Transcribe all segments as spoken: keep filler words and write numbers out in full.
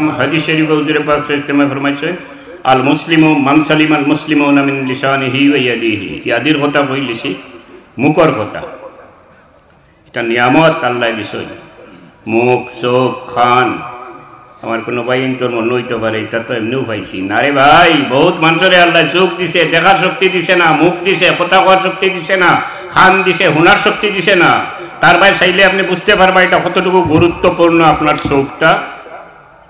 হাদিস শরীফে হুজুরে পাক সাল্লাল্লাহু আলাইহি ওয়াসাল্লামে ফরমাইছইন, "আল মুসলিমু মান সালিমাল মুসলিমুনা মিন লিসানিহি ওয়া ইয়াদিহি।" ইয়াদির কথা কইলিছি, মুখর কথা। ইটা নিয়ামত আল্লায় দিছইন। মুখ, চউখ, কান। আমার কুনু ভাইয়াইন্তর মনো অইতো পারে, "ইতা তো এমনেউ পাইছি।" না রে ভাই, বউত মানষরে আল্লায় চউখ দিছে, দেখার শক্তি দিছে না, মুখ দিছে, কথা কওয়ার শক্তি দিছে না, কান দিছে, হুনার শক্তি দিছে না। তার বায় চাইলে আপনে বুঝতে পারবা ইটা কতটুকু গুরুত্বপূর্ণ আপনার চউখটা।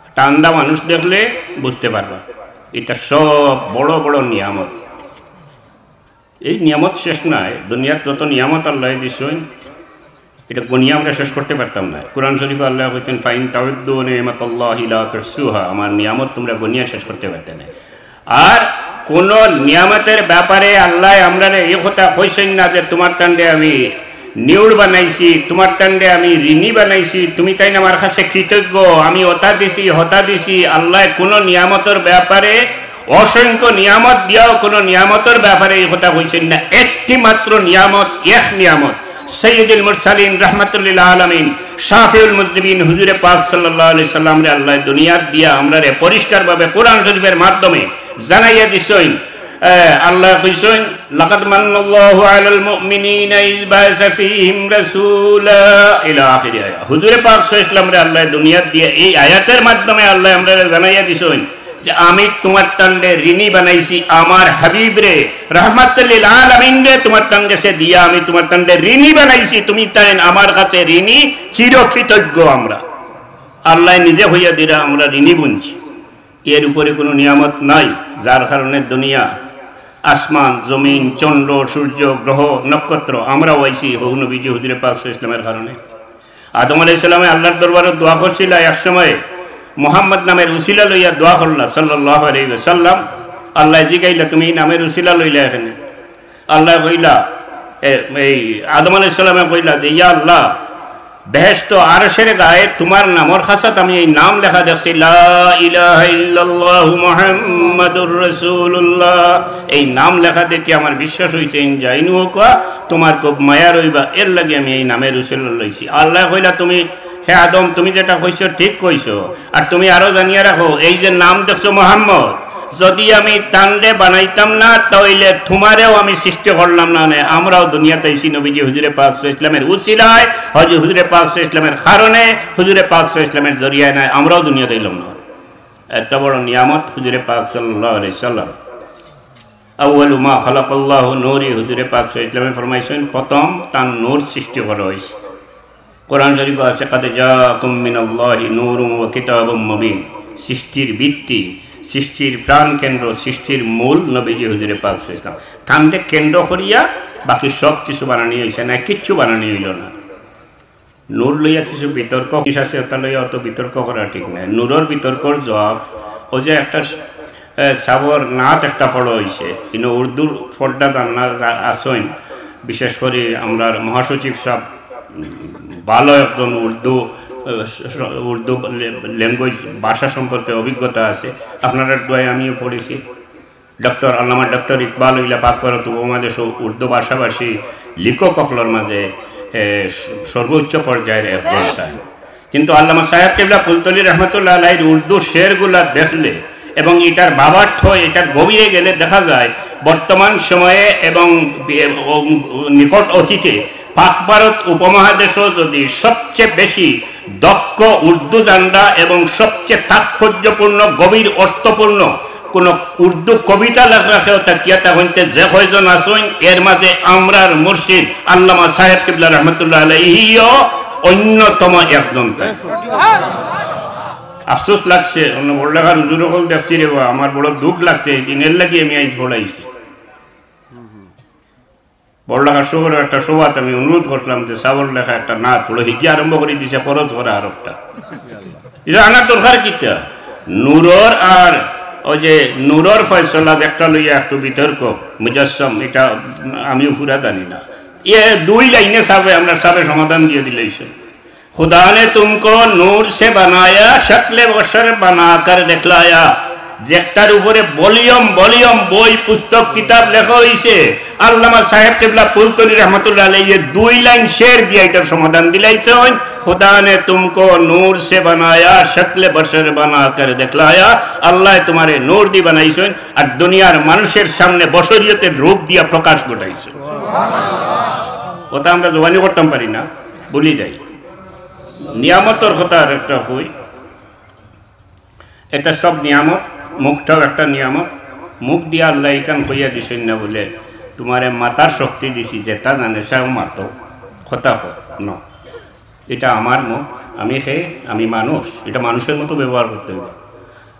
ইটা আন্ধা মানুষ দেখলে বুঝতে পারবা। ইটা সব বড় বড় নিয়ামত। এই নিয়ামত শেষ নাই। দুনিয়ার যত নিয়ামত আল্লায় দিছইন, ইটা গনিয়া আমরা শেষ করতে পারতাম না। কোরআন শরীফে আল্লায় কইছইন, "ফাইন তাউদ্দু নিমাতাল্লাহি লা তুহসুহা।" আমার নিয়ামত তুমরা গনিয়া শেষ করতে পারতায় না। আর কুনু নিয়ামতর ব্যাপারে আল্লায় আমরারে ই কথা কইছইন না যে, "তুমার তানরে আমি নিউড় বানাইছি, তুমার তানরে আমি ঋণী বানাইছি, তুমি তাইন আমার কাছে কৃতজ্ঞ, আমি অতা দিছি, হতা দিছি।" আল্লায় কুনু নিয়ামতর ব্যাপারে, অসংখ্য নিয়ামত দিয়াও কুনু নিয়ামতর ব্যাপারে ই কথা কইছইন না। একটি মাত্র নিয়ামত, এক নিয়ামত, সাইয়্যিদুল মুরসালিন, রাহমাতুল লিল আলামিন, শাফিউল মুজনিবিন হুজুরে পাক সাল্লাল্লাহু আলাইহি সাল্লামরে আল্লায় দুনিয়াত দিয়া আমরারে পরিষ্কারভাবে কোরআন শরীফের মাধ্যমে জানাইয়া দিছইন। এ, আল্লায় কইছইন, "লাকাদ মান্নাল্লাহু আলাল মুমিনিনা ইয বাআসা ফীহিম রাসূলা" ইলা আখিরি আয়াত। হুজুরে পাক সাল্লাল্লাহু আলাইহি সাল্লামরে আল্লায় দুনিয়াত দিয়া এই আয়াতের মাধ্যমে আল্লায় আমরারে জানাইয়া দিছইন যে, "আমি তুমার তানরে ঋণী বানাইছি, আমার হাবিবরে, রাহমাতুল লিল আলামিনরে তুমার তান গেছে দিয়া আমি তুমার তানরে ঋণী বানাইছি, তুমি তাইন আমার কাছে ঋণী, চিরকৃতজ্ঞ আমরা।" আল্লায় নিজে কইয়া দিরা আমরা ঋণী বনছি। এর উপরে কুনু নিয়ামত নাই, যার কারণে দুনিয়া, আসমান, জমিন, চন্দ্র, সূর্য, গ্রহ, নক্ষত্র, আমরাও আইছি হউ নবীজি হুজুরে পাক সাল্লাল্লাহু আলাইহি সাল্লামের কারণে। আদম আলাইহিস সালামে আল্লাহর দরবারে দোয়া করছিলা এক সময় মুহাম্মদ নামের উসিলা লইয়া দোয়া করলা সাল্লাল্লাহু আলাইহি ওয়াসাল্লাম। আল্লায় জিগাইলা, "তুমি ই নামের উসিলা লইলা কেনে?" আল্লায় কইলা, এ, এই আদম আলাইহিস সালামে কইলা যে, "ইয়া আল্লাহ, বেহেশত আরশের গায়ে তুমার নামর খাছাত আমি এই নাম লেখা দেখছি, লা ইলাহা ইল্লাল্লাহু মুহাম্মাদুর রাসূলুল্লাহ। এই নাম লেখা দেখি আমার বিশ্বাস অইছে, ইন জাইনু ওকা, তুমার খুব মায়া রইবা, এর লাগি আমি এই নামের উসিলা লইছি।" আল্লায় কইলা, "তুমি, হে আদম, তুমি যেটা কইছো ঠিক কইছো, আর তুমি আরো জানিয়া রাখো, এই যে নাম দেখছো মুহাম্মদ, যদি আমি তানরে বানাইতাম না, তাইলে তুমারেও আমি সৃষ্টি করলাম না, নে আমরাও দুনিয়াত আইছি নবীজি হুজুরে পাক সাল্লাল্লাহু আলাইহি ওয়াসাল্লামের উসিলায়, হজ-, হুজুরে পাক সাল্লাল্লাহু আলাইহি ওয়াসাল্লামের কারণে, হুজুরে পাক সাল্লাল্লাহু আলাইহি ওয়াসাল্লামের জরিয়ায় নায়, আমরাও দুনিয়াত আইলাম না।" এত বড় নিয়ামত হুজুরে পাক সাল্লাল্লাহু আলাইহি ওয়াসাল্লাম। "আউয়ালু মা খালাকাল্লাহু নূরি", হুজুরে পাক সাল্লাল্লাহু আলাইহি ওয়াসাল্লামে ফরমাইছইন, প্রথম তান নূর সৃষ্টি করা অইছে। কোরআন শরীফো আছে, "কাদ জাআকুম মিনাল্লাহি নূরুন ওয়া কিতাবুম মুবিন।" সৃষ্টির ভিত্তি, সৃষ্টির প্রাণ কেন্দ্র, সৃষ্টির মূল নবীজি হুজুরে পাক সাল্লাল্লাহু আলাইহি ওয়াসাল্লাম। তানরে কেন্দ্র করিয়া বাকি সব কিছু বানানি অইছে না, কিচ্ছু বানানি অইলো না। নূর লইয়া কিছু বিতর্ক জিনিস আছে, ওটা লইয়া অত বিতর্ক করা ঠিক নায়। নূরর বিতর্কর জবাব, অউ যে একটা, এ, সাবর নাত একটা পড়া অইছে, ইনো উর্দুর পর্দা জানা আছইন, বিশেষ করি আমরার মহাসচিব সাব ভালো একজন উর্দু, এ, স-, স-, উর্দু লে-, language, ভাষা সম্পর্কে অভিজ্ঞতা আছে। আপনারার দোয়ায় আমিও পড়ছি। ডক্টর, আল্লামা ডক্টর ইকবাল অইলা পাক ভারত উপমহাদেশো উর্দু ভাষাভাষী লেখক অকলর মাঝে, এ, স-, সর্বোচ্চ পর্যায়ের একজন তাইন। কিন্তু আল্লামা সাহেব কিবলা ফুলতলি রহমতুল্লাহ আলাইহির উর্দু শেরগুলা দেখলে এবং ইটার ভাবার্থ, ইটার গভীরে গেলে দেখা যায় বর্তমান সময়ে এবং বি-, ও, নিকট অতীতে পাক ভারত উপমহাদেশো যদি সবচেয়ে বেশি দক্ষ উর্দু জানরা এবং সবচেয়ে তাৎপর্যপূর্ণ, গভীর অর্থপূর্ণ কোন উর্দু কবিতা লেখরা কেউ থাকিয়া থাকইন তে যে কয়জন আছইন, এর মাঝে আমরার মুর্শিদ আল্লামা সাহেব কিবলা রহমতুল্লাহ আলাইহিও অন্যতম একজন তাইন। আফসোস লাগছে, অন্য বড় লেখার হুজুর অকল দেখছি রে বা, আমার বড় দুঃখ লাগছে, এই দিন এর লাগি আমি আইজ পড়াইছি। বড় লেখার শহরে একটা সভাত আমি অনুরোধ করছিলাম যে সাবর লেখা একটা নাত পড়ো, হিগিয়ে আরম্ভ করি দিছে খরচ করা আর একটা। ইটা আনার দরকার কিতা? নূরর আর ওই যে নূরর ফয়সলা একটা লইয়া একটু বিতর্ক, মুজাসসম, ইটা আমিও পুরা জানি না। এ দুই লাইনে সাবে, আমরার সাবে সমাধান দিয়া দিলাইছে। "খুদা নে তুমকো নূর সে বানায়া, শক্লে বশর বানা কর দিখলায়া।" যেটার উপরে ভলিউম ভলিউম বই, পুস্তক, কিতাব লেখা হইছে। আল্লামা সাহেব কিবলা ফুলতলি রহমতুল্লাহ আলাইহি দুই লাইন শের দিয়া এটার সমাধান দিলাইছইন। "খুদা নে তুমকো নূর সে বানায়া, শক্লে বশর বানা কর দিখলায়া।" আল্লায় তুমারে নূর দি বানাইছইন, আর দুনিয়ার মানুষের সামনে বশরিয়তের রূপ দিয়া প্রকাশ ঘটাইছইন। কথা আমরা জবানি করতাম পারি না, ভুলি যাই। নিয়ামতর কথা আর একটা কই, এটা সব নিয়ামত, মুখটাও একটা নিয়ামত। মুখ দিয়া আল্লায় ইখান কইয়া দিছইন না বুলে, "তুমারে মাতার শক্তি দিছি, যেটা জানে সেও মাতো, কথা কও না।" এটা আমার মুখ, আমি খে, আমি মানুষ, এটা মানুষের মতো ব্যবহার করতে হইব।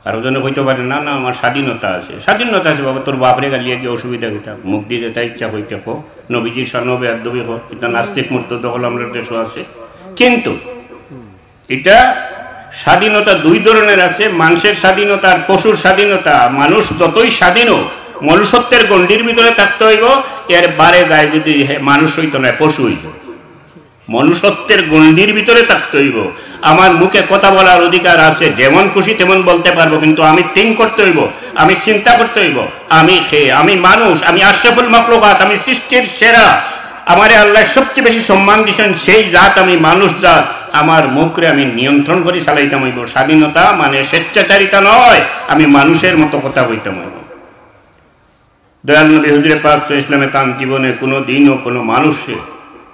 আর ওজনে কইতে পারে, "না, না, আমার স্বাধীনতা আছে।" স্বাধীনতা আছে বাবা, তোর বাপরে গালিয়া গিয়ে অসুবিধা কিতা? মুখ দিয়ে যেটা ইচ্ছা কইতে কও, নবীজির সামনেও বেয়াদবি কও, এটা নাস্তিক মুর্তদ দখল আমরা দেশও আছে। কিন্তু এটা স্বাধীনতা দুই ধরনের আছে, মানুষের স্বাধীনতা আর পশুর স্বাধীনতা। মানুষ যতই স্বাধীন হোক, মনুষ্যত্বের গণ্ডির ভিতরে থাকতে হইব। এর বারে যায় যদি হে মানুষ হইতো না, পশু হইতো। মনুষ্যত্বের গণ্ডির ভিতরে থাকতে হইব। আমার মুখে কথা বলার অধিকার আছে, যেমন খুশি তেমন বলতে পারবো, কিন্তু আমি থিঙ্ক করতে হইব, আমি চিন্তা করতে হইব। আমি খে, আমি মানুষ, আমি আশরাফুল মখলুকাত, আমি সৃষ্টির সেরা। আমারে আল্লায় সবচেয়ে বেশি সম্মান দিছেন সেই জাত, আমি মানুষ জাত। আমার মুখরে আমি নিয়ন্ত্রণ করি চালাইতাম হইব। স্বাধীনতা মানে স্বেচ্ছাচারিতা নয়, আমি মানুষের মতো কথা কইতাম হইব। দয়াল নবী হুজুরে পাক সাল্লাল্লাহু আলাইহি ওয়াসাল্লামে তান জীবনে কোনো দিনও কোনো মানুষে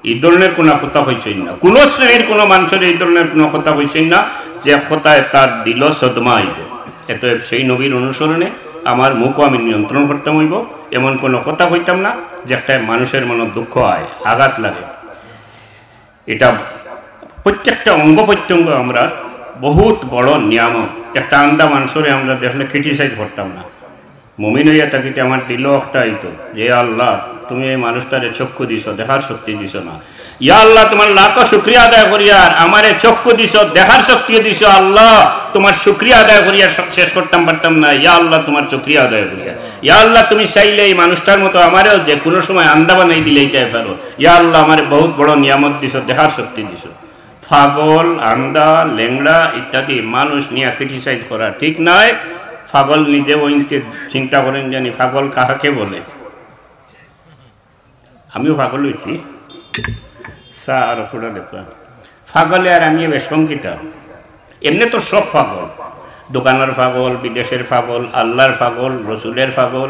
এই ধরনের কোনো কথা কইছেন না, কোনো শ্রেণীর কোনো মানুষের এই ধরনের কোনো কথা কইছেন না যে কথায় তার দিল সদমা হইব। এতএব সেই নবীর অনুসরণে আমার মুখও আমি নিয়ন্ত্রণ করতাম হইব, এমন কোনো কথা কইতাম না যেটায় মানুষের মনে দুঃখ হয়, আঘাত লাগে। এটা প্রত্যেকটা অঙ্গ প্রত্যঙ্গ আমরা বহুত বড় নিয়ামত। একটা আন্দা মানুষরে আমরা দেখলে ক্রিটিসাইজ করতাম না। মুমিন হইয়া থাকিতে আমার দিল একটা হইতো যে, "আল্লাহ, তুমি এই মানুষটারে চক্ষু দিছো, দেখার শক্তি দিছো না। ইয়া আল্লাহ, তোমার লাখো শুকরিয়া আদায় করিয়ার, আমারে চক্ষু দিছো, দেখার শক্তিও দিছো, আল্লাহ, তোমার শুকরিয়া আদায় করিয়া শ-, শেষ করতাম পারতাম না। ইয়া আল্লাহ, তোমার শুকরিয়া আদায় করিয়া। ইয়া আল্লাহ, তুমি চাইলে এই মানুষটার মতো আমারেও যে কোনো সময় আন্দা বানাই দিলাইতায় পারো। ইয়া আল্লাহ, আমারে বহুত বড় নিয়ামত দিছো, দেখার শক্তি দিছো।" পাগল, আন্দা, লেংড়া ইত্যাদি মানুষ নিয়া ক্রিটিসাইজ করা ঠিক নয়। পাগল নিজে ওইনকে চিন্তা করেন জানি, পাগল কাহাকে বলে? আমিও পাগল হইছি। চা আর পুরা দেখবা। পাগলে আর আমি বেশ কম কিতা? এমনে তো সব পাগল, দোকানের পাগল, বিদেশের পাগল, আল্লাহর পাগল, রসুলের পাগল।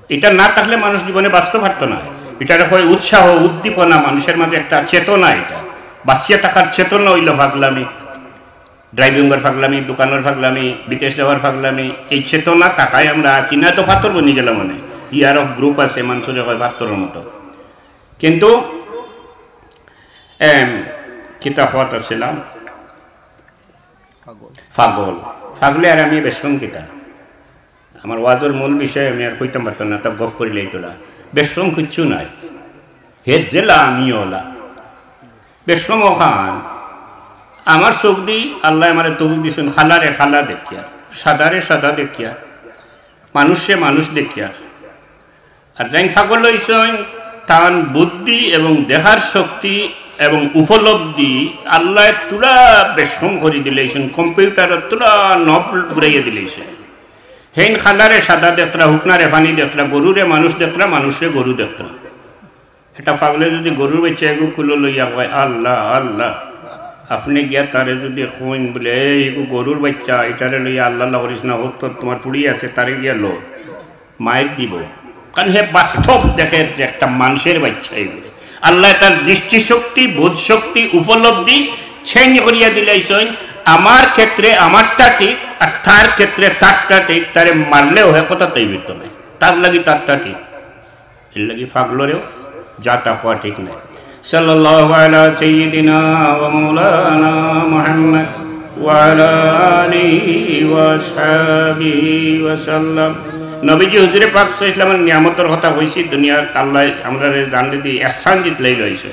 এটা না থাকলে মানুষ জীবনে বাঁচতে পারতো না। এটারে কয় উৎসাহ, উদ্দীপনা, মানুষের মাঝে একটা চেতনা। এটা বাঁচিয়া থাকার চেতনা হইল পাগলামি। ড্রাইভিংয়ের পাগলামি, দোকানের পাগলামি, বিদেশ যাওয়ার পাগলামি, এই চেতনা থাকায় আমরা আছি, না তো পাথর বনি গেলাম। মানে ইয়ারও গ্রুপ আছে, মানুষের হয় পাথরের মতো। কিন্তু এম, কিতা কথা ছিলাম? পাগল। পাগলে আর আমি বেশ কম কিতা? আমার ওয়াজর মূল বিষয় আমি আর কইতাম পারতাম না, তা গফ করিলেই তোলা। বেশ কম কিচ্ছু নাই। হে জেলা আমি ওলা। বেশ কম ওখান। আমার চোখ দি আল্লাহ আমারে তৌফিক দিছেন, খালারে খালা দেখিয়া, সাদারে সাদা দেখিয়া, মানুষে মানুষ দেখিয়া। আর যাইন পাগল হইছইন, তান বুদ্ধি এবং দেখার শক্তি এবং উপলব্ধি আল্লাহ তুলা বেশ কম করি দিলাইছইন, কম্পিউটারর তুলা নব ঘুরাইয়া দিলাইছইন। হেইন খালারে সাদা দেখতরা, হুকনারে পানি দেখতরা, গরুরে মানুষ দেখতরা, মানুষরে গরু দেখতরা। এটা পাগলে যদি গরুর বাচ্চা এগু কুলো লইয়া কয়, "আল্লাহ, আল্লাহ", আপনি গিয়া তারে যদি কইন বলে, "এই এগু গরুর বাচ্চা, এটারে লইয়া আল্লাহ, আল্লাহ করিস না, হোক তো তোমার ফুড়ি আছে, তারে গিয়া লো", মাইর দিব। কারণ হে বাস্তব দেখের যে একটা মানুষের বাচ্চা এগুলো। আল্লাহ তার দৃষ্টিশক্তি, বোধশক্তি, উপলব্ধি চেঞ্জ করিয়া দিলাইছইন। আমার ক্ষেত্রে আমারটা ঠিক, আর তার ক্ষেত্রে তারটা ঠিক। তারে মারলেও হে কথা তাই বেরতো নাই, তার লাগি তারটা ঠিক। এর লাগি পাগলরেও যা তা কওয়া ঠিক নাই। সাল্লাল্লাহু আলা সাইয়্যিদিনা ওয়া মাওলানা মুহাম্মদ ওয়া আলা আলিহি ওয়া আসহাবিহি ওয়া সাল্লাম। নবীজি হুজুরে পাক সাল্লাল্লাহু আলাইহি ওয়াসাল্লামের নিয়ামতর কথা কইছি, দুনিয়াত আল্লাহ আমরারে জান দি ইহসান জিতলাই লইছে।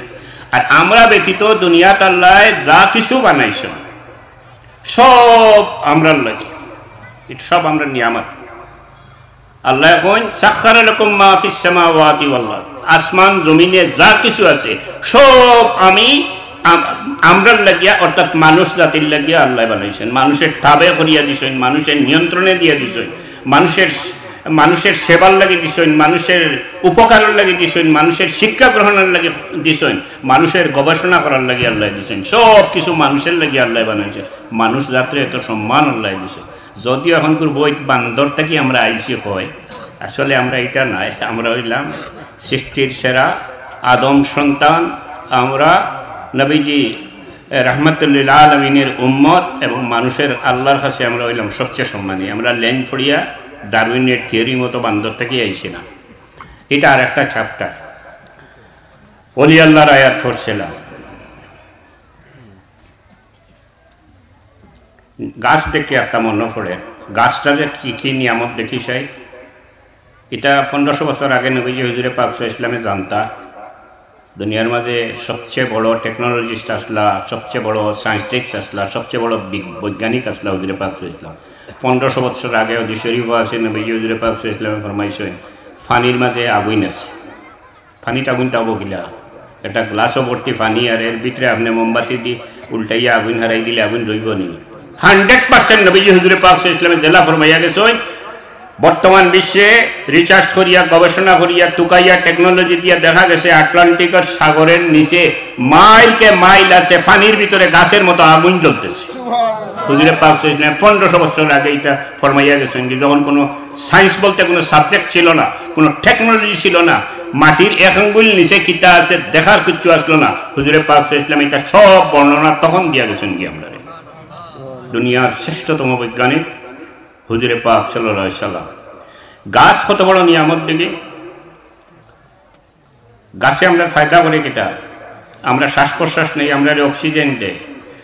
আর আমরা ব্যতীত দুনিয়াত আল্লাহ যা কিছু বানাইছেন, সব আমরার লাগি, এটা সব আমরার নিয়ামত। আল্লাহ কইন, "সাখখারা লাকুম মা ফিস সামাওয়াতি ওয়াল আরদ।" আসমান জমিনে যা কিছু আছে, সব আমি আম-, আমরার লাগিয়া, অর্থাৎ মানুষ জাতির লাগিয়া আল্লায় বানাইছইন। মানুষের তাবে করিয়া দিছইন, মানুষের নিয়ন্ত্রণে দিয়া দিছইন, মানুষের, মানুষের সেবার লাগি দিছইন, মানুষের উপকারর লাগি দিছইন, মানুষের শিক্ষা গ্রহণর লাগি দিছইন, মানুষের গবেষণা করার লাগি আল্লায় দিছইন। সব কিছু মানুষের লাগি আল্লায় বানাইছইন। মানুষ জাতরে এত সম্মান আল্লায় দিছইন। যদিও এখনকুর বইত বান্দর থাকি আমরা আইছি কয়, আসলে আমরা ইটা নায়, আমরা অইলাম সৃষ্টির সেরা আদম সন্তান। আমরা নবীজি, এ, রহমতুল্লিল আলমিনের উম্মত এবং মানুষের আল্লাহর কাছে আমরা অইলাম সবচেয়ে সম্মানী। আমরা লেন ফড়িয়া ডারউইনের থিওরি মতো বান্দর থাকি আইছি না। ইটা আর একটা চ্যাপ্টার। অলি আল্লাহর আয়াত পড়ছিলাম। গাছ দেখি একটা মনো পড়ে, গাছটা যে কি কি নিয়ামত দেখি চাই। ইটা পনেরোশো বছর আগে নবীজি হুজুরে পাক সাল্লাল্লাহু আলাইহি ওয়াসাল্লামে জানতা। দুনিয়ার মাঝে সবচেয়ে বড় টেকনোলজিস্ট আসলা, সবচেয়ে বড় সায়েন্টিস্ট আসলা, সবচেয়ে বড় বিগ-, বৈজ্ঞানিক আসলা হুজুরে পাক সাল্লাল্লাহু আলাইহি ওয়াসাল্লাম। পনেরোশো বছর আগে হাদিস শরীফও আছে, নবীজি হুজুরে পাক সাল্লাল্লাহু আলাইহি ওয়াসাল্লামে ফরমাইছইন, পানির মাঝে আগুন আছে। পানিত আগুন থাকবো কিলা? একটা গ্লাসও ভর্তি পানি, আর এর ভিতরে আপনে মোমবাতি দি উল্টাইয়া আগুন হারাই দিলে আগুন রইবো নি? হান্ড্রেড পার্সেন্ট নবীজি হুজুরে পাক সাল্লাল্লাহু আলাইহি ওয়াসাল্লামে যেলা ফরমাইয়া গেছইন। বর্তমান বিশ্বে রিসার্চ করিয়া, গবেষণা করিয়া, তুকাইয়া, টেকনোলজি দিয়া দেখা গেছে আটলান্টিকর সাগরের নিচে মাইলকে মাইল আছে, পানির ভিতরে গাছের মতো আগুন জ্বলতেছে। হুজুরে পাক সাল্লাল্লাহু আলাইহি ওয়াসাল্লামে পনেরোশো বছর আগে ইটা ফরমাইয়া গেছইন কি, যখন কোনো সায়েন্স বলতে কোনো সাবজেক্ট ছিল না, কোনো টেকনোলজি ছিল না, মাটির এক আঙ্গুল নিচে কিতা আছে দেখার কিচ্ছু আসলো না। হুজুরে পাক সাল্লাল্লাহু আলাইহি ওয়াসাল্লামে ইটা সব বর্ণনা তখন দিয়া গেছইন কি আমরারে। দুনিয়ার শ্রেষ্ঠতম বৈজ্ঞানিক হুজুরে পাক সাল্লাল্লাহু আলাইহি ওয়াসাল্লাম। গাছ কত বড় নিয়ামত দেখি। গাছে আমরার ফায়দা করে কিতা? আমরা শ্বাস প্রশ্বাস নেই, আমরারে অক্সিজেন দেয়।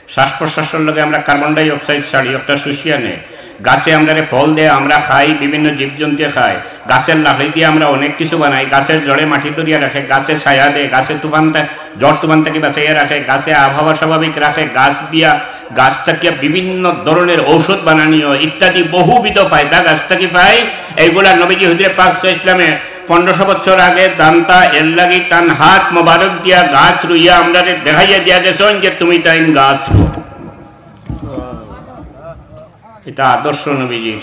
শ্বাস প্রশ্বাসর লগে আমরা কার্বন ডাই অক্সাইড ছাড়ি, একটা শুষিয়া নেয়। গাছে আমরারে ফল দেয়, আমরা খাই, বিভিন্ন জীবজন্তুয়ে খায়। গাছের লাকড়ি দিয়া আমরা অনেক কিছু বানাই। গাছের জড়ে মাটি ধরিয়া রাখে, গাছে ছায়া দেয়, গাছে তুফান থা-, ঝড় তুফান থাকি বাঁচাইয়া রাখে, গাছে আবহাওয়া স্বাভাবিক রাখে। গাছ দিয়া, গাছ থাকিয়া বিভিন্ন ধরনের ঔষধ বানানি হয় ইত্যাদি বহুবিধ ফায়দা গাছ থাকি পাই। এইগুলা নবীজি হুজুরে পাক সাল্লাল্লাহু আলাইহি ওয়াসাল্লামে পনেরোশো বছর আগে জানতা, এর লাগি তান হাত মোবারক দিয়া গাছ রুইয়া আমরারে দেখাইয়া দিয়া গেছইন যে তুমি তাইন গাছ রুও। ইটা আদর্শ নবীজির।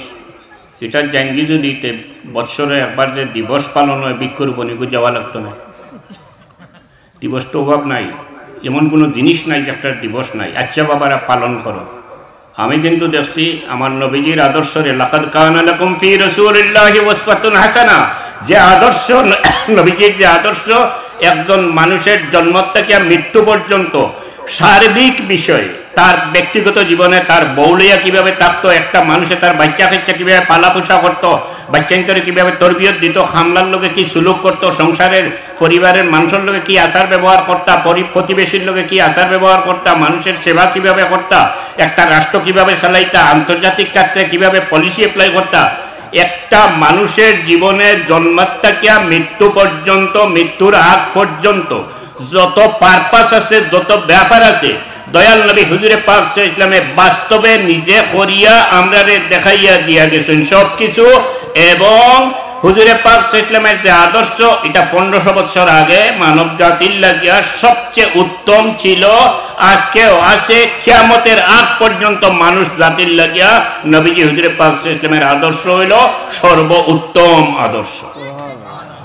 ইটা জাঙ্গি যদি তে বৎসরে একবার যে দিবস পালন হয়, বৃক্ষরোপণ ইগু যাওয়া লাগতো না। দিবস তো অভাব নাই, এমন কোনো জিনিস নাই যে একটা দিবস নাই। আচ্ছা বাবারা, পালন করো। আমি কিন্তু দেখছি আমার নবীজির আদর্শরে, "লাকাদ কানা লাকুম ফি রাসূলিল্লাহি উসওয়াতুন হাসানা", যে আদর্শ, নবীজির যে আদর্শ, একজন মানুষের জন্ম থেকে মৃত্যু পর্যন্ত সার্বিক বিষয়ে, তার ব্যক্তিগত জীবনে তার বউ লইয়া কিভাবে থাকতো, একটা মানুষে তার বাচ্চা কাচ্চা কিভাবে পালা পোষা করতো, বাচ্চাইন্তরে কিভাবে তরবিয়ত দিত, খামলার লগে কি সুলুক করতো, সংসারের পরিবারের মানুষের লগে কি আচার ব্যবহার করতা, পরি-, প্রতিবেশীর লগে কি আচার ব্যবহার করতা, মানুষের সেবা কিভাবে করতা, একটা রাষ্ট্র কিভাবে চালাইতা, আন্তর্জাতিক ক্ষেত্রে কিভাবে পলিসি অ্যাপ্লাই করতা, একটা মানুষের জীবনে জন্ম থাকিয়া মৃত্যু পর্যন্ত, মৃত্যুর আগ পর্যন্ত যত পারপাস আছে, যত ব্যাপার আছে, দয়াল নবী হুজুরে পাক সাল্লাল্লাহু আলাইহি ওয়াসাল্লামে বাস্তবে নিজে করিয়া আমরারে দেখাইয়া দিয়া গেছইন সব কিছু। এবং হুজুরে পাক সাল্লাল্লাহু আলাইহি ওয়াসাল্লামের যে আদর্শ, এটা পনেরোশো বছর আগে মানব জাতির লাগিয়া সবচেয়ে উত্তম ছিল, আজকেও আছে, কিয়ামতের আগ পর্যন্ত মানুষ জাতির লাগিয়া নবীজি হুজুরে পাক সাল্লাল্লাহু আলাইহি ওয়াসাল্লামের আদর্শ হইল সর্বোত্তম আদর্শ।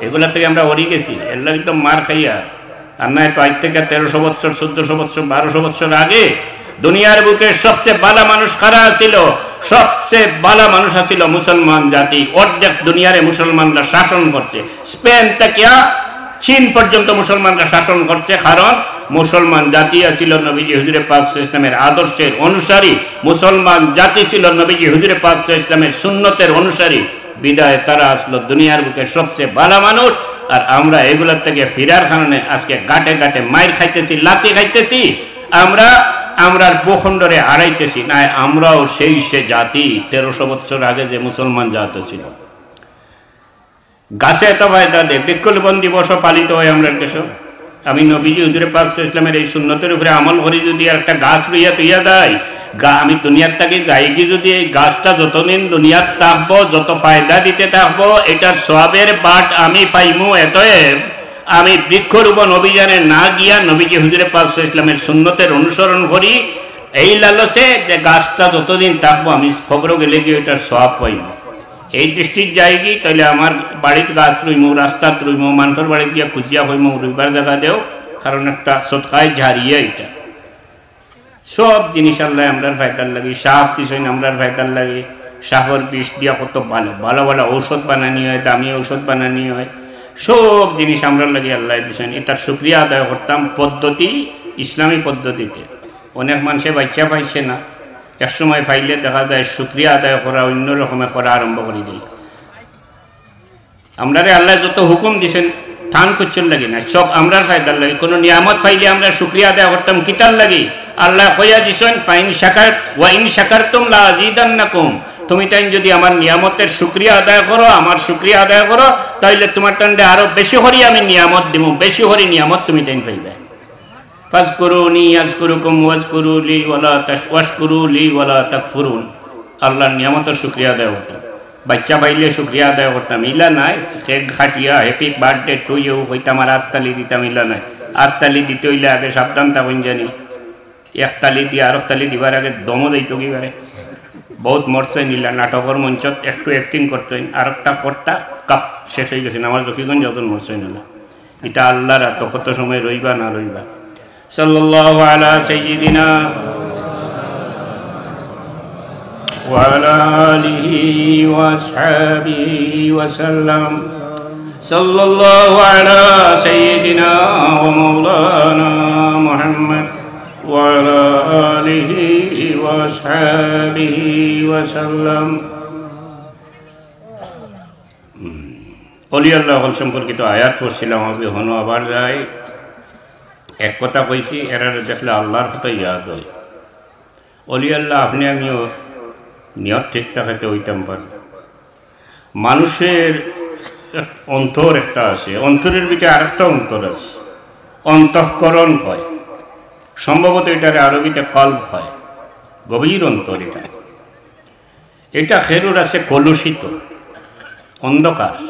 এগুলা থেকে আমরা হরি গেছি, এর লাগি তো মার খাইয়া। আর নাই তো আজ থেকে তেরোশো বছর, চোদ্দশো বছর, বারোশো বছর আগে দুনিয়ার বুকে সবচেয়ে ভালা মানুষ কারা ছিল? সবচেয়ে ভালা মানুষ আছিল মুসলমান জাতি। অর্ধেক দুনিয়ারে মুসলমানরা শাসন করছে। স্পেন থাকিয়া চীন পর্যন্ত মুসলমানরা শাসন করছে, কারণ মুসলমান জাতি আছিল নবীজি হুজুরে পাক সাল্লাল্লাহু আলাইহি ওয়াসাল্লামের আদর্শের অনুসারী। মুসলমান জাতি ছিল নবীজি হুজুরে পাক সাল্লাল্লাহু আলাইহি ওয়াসাল্লামের সুন্নতের অনুসারী। বিদায় তারা আসলো দুনিয়ার বুকে সবচেয়ে ভালা মানুষ, আর আমরা এগুলোর থেকে ফিরার কারণে আজকে গাটে গাটে মাইর খাইতেছি, লাথি খাইতেছি। আমরা, আমরার ভূখণ্ডরে হারাইতেছি। নাই, আমরাও সেই সে জাতি, তেরোশো বছর আগে যে মুসলমান জাত ছিল। গাছে এত ফায়দা দেয়, বৃক্ষরোপণ দিবসও পালিত হয় আমরার দেশে। আমি নবীজি হুজুরে পাক সাল্লাল্লাহু আলাইহি ওয়াসাল্লামের এই সুন্নতের উপরে আমল করি যদি আর একটা গাছ রুইয়া তুইয়া দেয়, গা-, আমি দুনিয়ার থাকি যাইগি যদি এই গাছটা যতদিন দুনিয়াত থাকবো, যত ফায়দা দিতে থাকবো, এটার সওয়াবের বাট আমি পাইমু। এতএব আমি বৃক্ষরোপণ অভিযানে না গিয়া নবীজি হুজুরে পাক সাল্লাল্লাহু আলাইহি ওয়াসাল্লামের সুন্নতের অনুসরণ করি এই লালসে যে গাছটা যতদিন থাকবো আমি কবরো গেলে গিয়ে ওটার সওয়াব পাইব। এই দৃষ্টিত যাইগি, তাইলে আমার বাড়িত গাছ রুইমু, রাস্তাত রুইমু, মানষর বাড়িত গিয়া খুজিয়া কইমু, "রুইবার জাগা দেও, কারণ একটা সদকায়ে জারিয়া এটা।" সব জিনিস আল্লায় আমরার ফায়দার লাগি, সাপ দিছইন আমরার ফায়দার লাগি, সাপর বিষ দিয়া কত ভালা ভালা ভালা ঔষধ বানানি হয়, দামি ঔষধ বানানি হয়, সব জিনিস আমরার লাগি আল্লায় দিছইন। এটার শুকরিয়া আদায় করতাম পদ্ধতি, ইসলামী পদ্ধতিতে। অনেক মানষে বাইচ্চা পাইছে না, এক সময় পাইলে দেখা যায় শুকরিয়া আদায় করা অন্য রকমে করা আরম্ভ করি দেয়। আমরারে আল্লায় যত হুকুম দিছইন, তান কিচ্ছুর লাগি না, সব আমরার ফায়দার লাগি। কোনো নিয়ামত পাইলে আমরা শুকরিয়া আদায় করতাম কিতার লাগি? আল্লায় কইয়া দিছইন, "ফাইন শাকার, ওয়া ইন শাকারতুম লা আজিদান্নাকুম।" তুমি তাইন যদি আমার নিয়ামতের শুকরিয়া আদায় করো, আমার শুকরিয়া আদায় করো, তাইলে তুমার তানরে আরো বেশি করি আমি নিয়ামত দিমু, বেশি করি নিয়ামত তুমি তাইন পাইবায়। "ফাজকুরুনি আজকুরুকুম ওয়াজকুরুলি ওয়ালা তাশ-, ওয়াশকুরুলি ওয়ালা তাকফুরুন।" আল্লাহর নিয়ামতের শুকরিয়া আদায় করতাম, বাইচ্চা পাইলে শুকরিয়া আদায় করতাম, ইলা নায়। কেক কাটিয়া "Happy birthday to you" কইতাম আর আততালি দিতাম, ইলা নায়। আততালি দিতে অইলে আগে সাবধান থাকইন জানি। এক তালি দিয়া আরক তালি দিবার আগে দমও যাইতো কি পারে। বহুত মরছইন ইলা, নাটকর মঞ্চত একটু acting করছইন, আরকটা করতা কাপ শেষ অইগেছে। আমার জকিগঞ্জ যখন মরছইন ইলা। ইটা আল্লাহর আতো, কত সময় রইবা না রইবা। সাল্লাল্লাহু আলা সাইয়্যিদিনা ওয়া আলা আলিহি ওয়া আসহাবিহি ওয়া সাল্লাম। সাল্লাল্লাহু আলা সাইয়্যিদিনা ওয়া মাওলানা মুহাম্মদ ওয়া আলা আলিহি ওয়া আসহাবিহি ওয়া সাল্লাম। অলি আল্লাহ অকল সম্পর্কিত আয়াত পড়ছিলাম, আমি হনো আবার যাই। এক কথা কইছি, এরারে দেখলে আল্লাহর কথা ইয়াদ হয়। অলি আল্লাহ আপনে আমিও নিয়ত ঠিক থাকাতে অইতাম পারি। মানুষের এক অন্তর একটা আছে, অন্তরের ভিতরে আরেকটা অন্তর আছে, অন্তঃকরণ কয়। সম্ভবত এটারে আরবিতে কলব কয়, গভীর অন্তর এটা। এটা খেরুর আছে কলুষিত, অন্ধকার।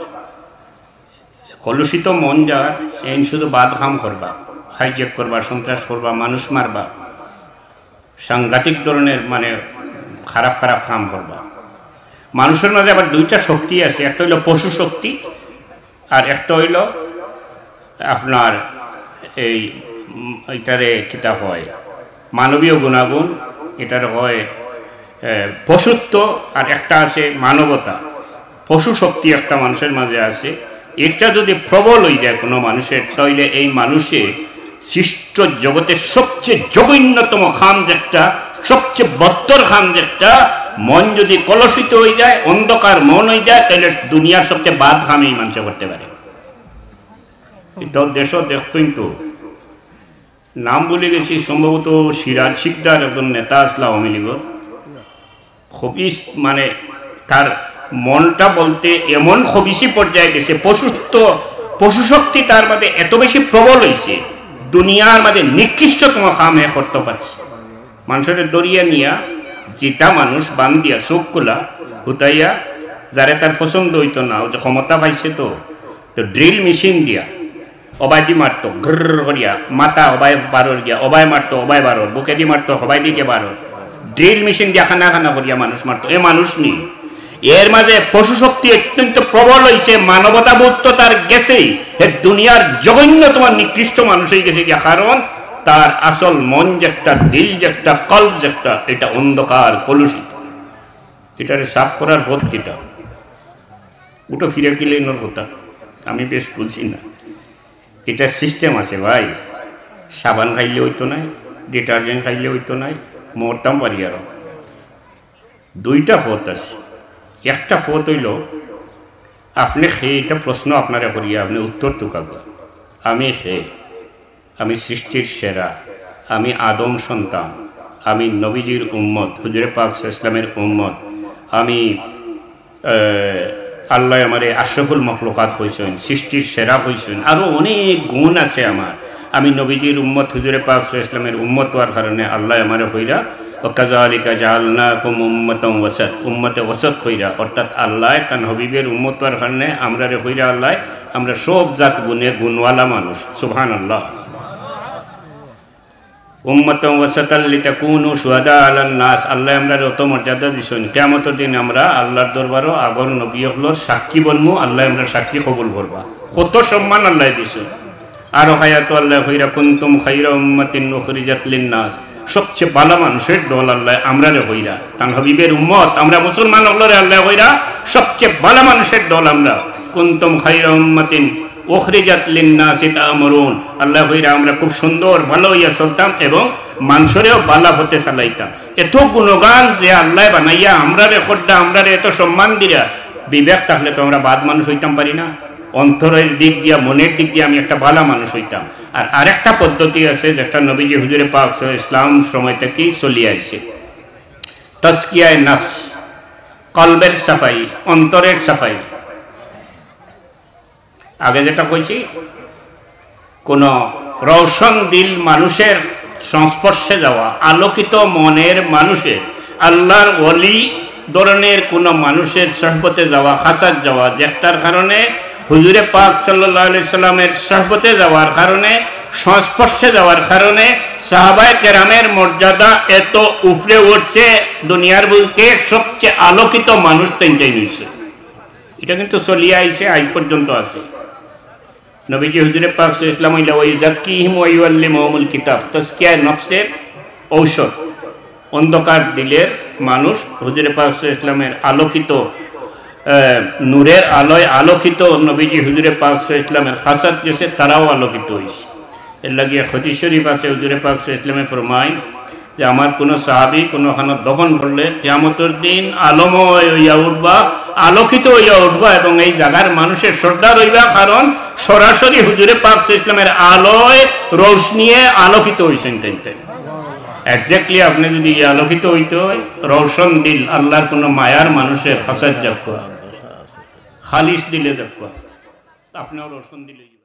কলুষিত মন যার, এইন শুধু বাদ কাম করবা, hijack করবা, সন্ত্রাস করবা, মানুষ মারবা, সাংঘাতিক ধরনের মানে খারাপ খারাপ কাম করবা। মানুষের মাঝে আবার দুইটা শক্তি আছে, একটা অইলো পশু শক্তি, আর একটা অইলো আপনার এই, উম, এটারে কিতা কয়, মানবীয় গুণাগুণ, এটারে কয়, এ, পশুত্ব, আর একটা আছে মানবতা। পশু শক্তি একটা মানুষের মাঝে আছে, এটা যদি প্রবল অই যায় কোনো মানুষের, তাইলে এই মানুষে সৃষ্ট জগতের সবচেয়ে জঘন্যতম কাম যেটা, সবচেয়ে বদতর কাম যেটা, মন যদি কলুষিত অই যায়, অন্ধকার মন অই যায়, তাইলে দুনিয়ার সবচেয়ে বাদ কাম এই মানুষে করতে পারে। এই দ-, দেশো দেখছইন তো, নাম ভুলি গেছি, সম্ভবত সিরাজ শিকদার একজন নেতা আছলা আওয়ামী লীগর। খবিস মানে তার মনটা বলতে এমন খবিসি পর্যায়ে গেছে, পশুত্ব, পশুশক্তি তার মাঝে এত বেশি প্রবল অইছে, দুনিয়ার মাঝে নিকৃষ্টতম কাম হে করতে পারছে। মানুষরে দরিয়া নিয়া জিতা মানুষ বান্ধিয়া চোখ খোলা হুতাইয়া, যারে তার পছন্দ অইতো না, অউ যে ক্ষমতা পাইছে তো, তো ড্রিল মেশিন দিয়া অবায়দি মারতো, গ্রর করিয়া, মাথা অবায় বারর গিয়া, অবায় মারতো, অবায় বারর, বুকেদি মারতো, অবায়দি গিয়া বারর। ড্রিল মেশিন দিয়া খানা খানা করিয়া মানুষ মারতো। এ মানুষ নি। এর মাঝে পশু শক্তি অত্যন্ত প্রবল অইছে, মানবতা বোধ তো তার গেছেই। হে দুনিয়ার জঘন্যতম নিকৃষ্ট মানুষ অই গেছে গিয়া, কারণ তার আসল মন যেটা, দিল যেটা, কলব যেটা, এটা অন্ধকার, কলুষিত। এটারে সাফ করার পথ কিতা? ওটা ফিরে গেলে এনর কথা, আমি বেশ বুঝি না। এটা সিস্টেম আছে ভাই, সাবান খাইলে অইতো নায়, ডিটারজেন্ট খাইলে অইতো নায়, মরতাম পারি আরো। দুইটা পথ আছে। একটা পথ অইলো, আপনে কে, এটা প্রশ্ন আপনারে করিয়া আপনে উত্তর তুকাউক্কা, আমি কে? আমি সৃষ্টির সেরা, আমি আদম সন্তান, আমি নবীজির উম্মত, হুজুরে পাক সাল্লাল্লাহু আলাইহি ওয়াসাল্লামের উম্মত, আমি, এ, আল্লায় আমারে আশরাফুল মখলুকাত কইছইন, সৃষ্টির সেরা কইছইন, আরো অনেক গুণ আছে আমার। আমি নবীজির উম্মত, হুজুরে পাক সাল্লাল্লাহু আলাইহি ওয়াসাল্লামের উম্মত অওয়ার কারণে আল্লায় আমারে কইরা, "ওয়া কাযালিকা জাআলনাকুম উম্মাতাও ওয়াসাত", উম্মতে ওয়াসাত কইরা, অর্থাৎ আল্লায় তান হাবিবের উম্মত অওয়ার কারণে আমরারে কইরা আল্লায় আমরা সব জাত গুণে গুণওয়ালা মানুষ। সুবহানাল্লাহ। উম্মাতান ওয়াসাতাল লিতাকুনু শুহাদা আলান নাস, আল্লায় আমরারে অত মর্যাদা দিছইন, কিয়ামতর দিন আমরা আল্লার দরবারো আগর নবী অকলর সাক্ষী বনমু, আল্লায় আমরার সাক্ষী কবুল করবা। কত সম্মান আল্লায় দিছইন। আরো আয়াতো আল্লায় কইরা, কুনতুম খায়রা উম্মাতিন উখরিজাত লিন নাস, সবচেয়ে ভালা মানুষের দল আল্লায় আমরারে কইরা, তান হাবিবের উম্মত, আমরা মুসলমান অকলরে আল্লায় কইরা সবচেয়ে ভালা মানুষের দল আমরা। কুনতুম খায়রা উম্মাতিন উখরিজাত লিন নাসি তা'মুরুন, আল্লায় কইরা আমরা খুব সুন্দর ভালা অইয়া চলতাম এবং মানষরেও ভালা পথে চালাইতাম। এত গুণগান যে আল্লায় বানাইয়া আমরারে কররা, আমরারে এত সম্মান দিরা, বিবেক থাকলে তো আমরা বাদ মানুষ অইতাম পারি না। অন্তরের দিক দিয়া, মনের দিক দিয়া আমি একটা ভালা মানুষ অইতাম। আর আরেকটা পদ্ধতি আছে, যেটা নবীজি হুজুরে পাক সাল্লাল্লাহু আলাইহি ওয়াসাল্লাম সময় থাকি চলিয়া আইছে। তাজকিয়ায়ে নফস, কলবের সাফাই, অন্তরের সাফাই। আগে যেটা কইছি, কোনো রওশন দিল মানুষের সংস্পর্শে যাওয়া, আলোকিত মনের মানুষের, আল্লার ওলি ধরনের কোনো মানুষের সহবতে যাওয়া, খাসাত যাওয়া, যেটার কারণে হুজুরে পাক সাল্লাল্লাহু আলাইহি সাল্লামের সহবতে যাওয়ার কারণে, সংস্পর্শে যাওয়ার কারণে সাহাবায়ে কেরামের মর্যাদা এত উপরে উঠছে, দুনিয়ার বুকে সবচেয়ে আলোকিত মানুষ তিনটাই হইছে। এটা কিন্তু চলিয়া আইছে, আজ পর্যন্ত আছে। নবীজি হুজুরে পাক সাল্লাল্লাহু আলাইহি ওয়াসাল্লাম ইলা ওয়া ইউজাক্কিহিম ওয়া ইউআল্লিমুহুমুল কিতাব, তাজকিয়ায়ে নফসের ঔষধ। অন্ধকার দিলের মানুষ হুজুরে পাক সাল্লাল্লাহু আলাইহি ওয়াসাল্লামের আলোকিত, আহ, নূরের আলোয় আলোকিত নবীজি হুজুরে পাক সাল্লাল্লাহু আলাইহি ওয়াসাল্লামের খাসাত গেছে, তারাও আলোকিত হইছে। এর লাগি এক হাদিস শরীফ আছে, হুজুরে পাক সাল্লাল্লাহু আলাইহি ওয়াসাল্লামে ফরমায় যে আমার কোনো সাহাবী কোনো খানো দফন করলে কিয়ামতর দিন আলোময় হইয়া উঠবা, আলোকিত হইয়া উঠবা এবং এই জাগার মানুষের সর্দার হইবা, কারণ সরাসরি হুজুরে পাক সাল্লাল্লাহু আলাইহি ওয়াসাল্লামের আলোয়, রোশনিয়ে আলোকিত হইছেন তাইন তাইন। Exactly, আপনি যদি এই আলোকিত হইতে হয়, রওশন দিল, আল্লার কোনো মায়ার মানুষের খাসাত যাউক্কা, খালিস দিলে যাউক্কা, আপনিও রওশন দিল।